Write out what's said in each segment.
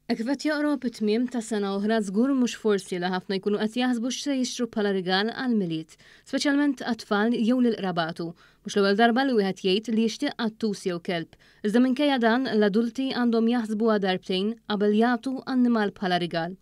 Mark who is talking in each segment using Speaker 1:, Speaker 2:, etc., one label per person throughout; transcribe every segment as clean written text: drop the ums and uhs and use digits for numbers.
Speaker 1: Hekk kif qed joqrob it-tmiem ta' sena oħra żgur mhux forsi li ħafna jkunu qed jaħsbu x'se jixtru bħala rigal għall-Milied, speċjalment għat-tfal jew lil qrabatu. Mhux l-ewwel darba li wieħed jgħid li jixtieq qattus jew kelb. Iżda minkejja dan, l-adulti għandhom jaħsbuha darbtejn qabel jagħtu annimal bħala rigal.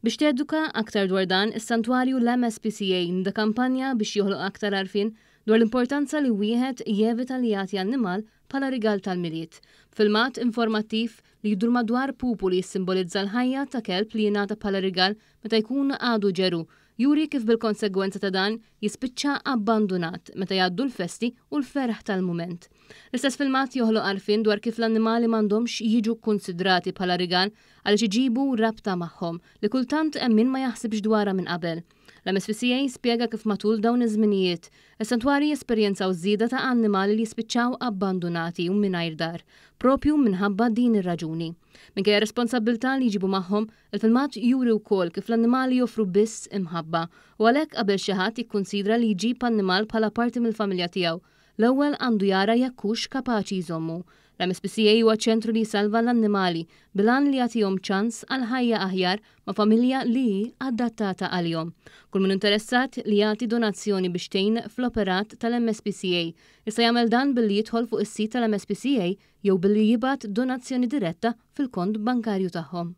Speaker 1: Biex teduka aktar dwar dan, is-Santwarju l-MSPCA nda kampanja biex joħloq aktar għarfien dwar l-importanza li wieħed jevita li jagħti annimal bħala rigal tal-Milied. B'filmat informattiv li jdur madwar pupu li jissimbolizza l-ħajja ta' kelb li jingħata bħala rigal meta jkun għadu ġeru, juri kif bil-konsegwenza ta' dan jispiċċa abbandunat meta jgħaddu l-festi u l-ferħ tal-mument. L-istess filmat joħloq għarfien dwar kif l-annimali m'għandhomx jiġu kkunsidrati bħala rigal għaliex iġibu rabta magħhom li kultant hemm min ma jaħsibx dwarha minn qabel. L-MSPCA spjega kif matul dawn iż-żminijiet, is-santwarji jesperjenzaw żieda ta' annimali li jispiċċaw abbandunati u mingħajr dar, proprju minħabba din ir-raġuni. Minkejja r-responsabbiltà li jġibu magħhom, il-filmat juri wkoll kif l-annimali joffru biss imħabba u għalhekk qabel xi ħadd jikkunsidra li jġib annimal bħala parti mill-familja tiegħu, l-ewwel għandu jara jekk hux kapaċi jżommu. L-MSPCA huwa ċentru li jsalva l-annimali bil-għan li jagħtihom ċans għal ħajja aħjar ma' familja li hi adattata għalihom. Kull min hu interessat li jagħti donazzjoni biex tgħin fl-operat tal-MSPCA jista' jagħmel dan billi jidħol fuq is-sit tal-MSPCA jew billi jibgħat donazzjoni diretta fil-kont bankarju tagħhom.